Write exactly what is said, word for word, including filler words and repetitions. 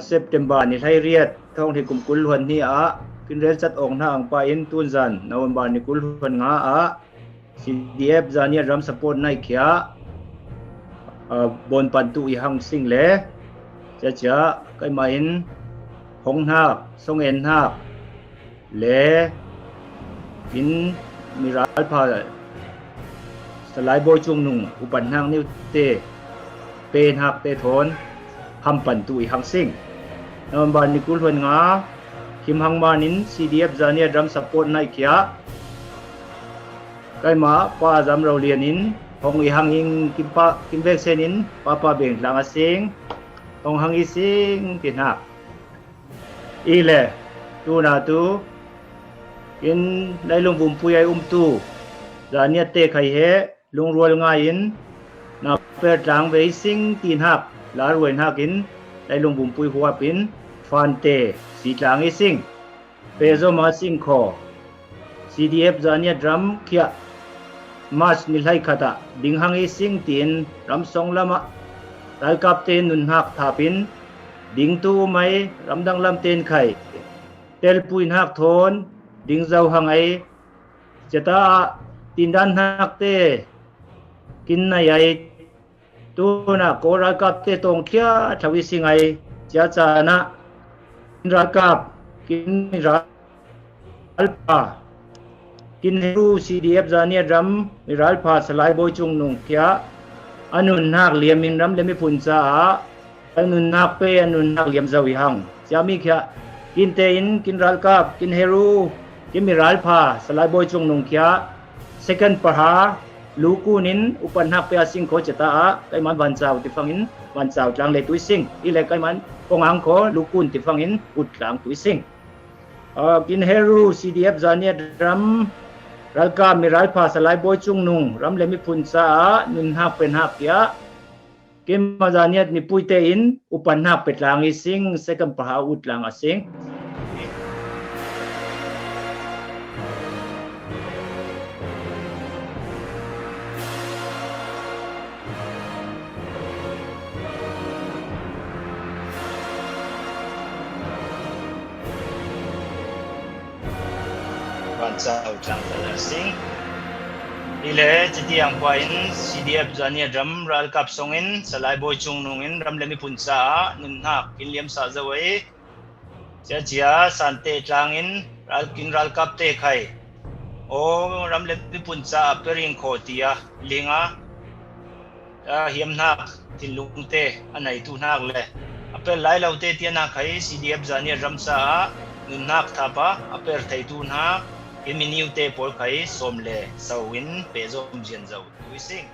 September ni hlei riat, thawng hnih kum kul hluan hnih ah kin rel chat awng hna ang pa in tunzan November ni kul hluan nga ah C D F Zaniat ram support naih khia, aa, bawn pan tu i hang sing le, cia cia, keimah in hong hnak, song en hnak, le in mi ralpha Salai Bawi Cung Nung upat hnak niute pe hnak te thawn ham pan tu i hang sing. November ni kul hluan nga, Kim Hang Man in C D F Zaniat ram support naih khia, keimah Pa Zam Ro Lian in hong i hang ing, Kim Pa, Kim Vek Sen in Papa Beng Tlang a sing, hong hang i sing ti hnak. I le, tuna tu, in Lailung Vumpui ai umtu Zaniat te khai he lungrual ngai in na per tlang ve i sing ti hnak, lar ruai hnak in Lailung Vumpui huap in fan te si tlang i sing. Pehzom a sing kho. C D F Zaniat ram khiah March ni hlei khat ah ding hang i sing tiin ram song lam ah ralkap te nun hnak thap in ding tu um ai, ramdang lam ten khai telpui hnak thawn ding zo hang ai, cia ta ah tindan hnak te kin nai ai. Tuna ko ralkap te tawng thliathlo i sing ai, cia caan ah kin ralkap, kin ralpha, kin heru C D F Zaniat ram mi ralpha Salai Bawi Cung Nung khia a nun hnak liam in ram le miphun caah a nun hnak pe, a nun hnak liam zo i hang. Cia mi khia kin te in, kin ralkap, kin heru, kin mi ralpha Salai Bawi Cung Nung khia second pahra lu kun in upat hnak pe a sing kho cia ta ah, keimah in van cau ti fang in van cau tlang le tu i sing. I le keimah in kong ang kho lu kun ti fang in ut tlang tu i sing. Aa, kin heru C D F Zaniat ram ralkap mi ralpha Salai Bawi Cung Nung ram le miphun caah nun hnak pe hnak tiah keimah Zaniat mipui te in upat hnak pe tlang i sing, second pahra ut tlang a sing. Van cau tlang tal a sing. I le citiang pa in C D F Zaniat ram ralkap song in Salai Bawi Cung Nung in ram le miphun caah nun hnak kin liamsa zo ai. Cia cia sante tlang in ral, kin ralkap te khai aw ram le miphun caah per ing kho tiah ling a, a hiam hnak thinlung te a neitu hnak le a per lai lo te tiang hnak khai C D F Zaniat ram caah nun hnak thap a, a per theitu hnak kin mi niute pawl khai sawm le so in pehzom zian zo tu i sing.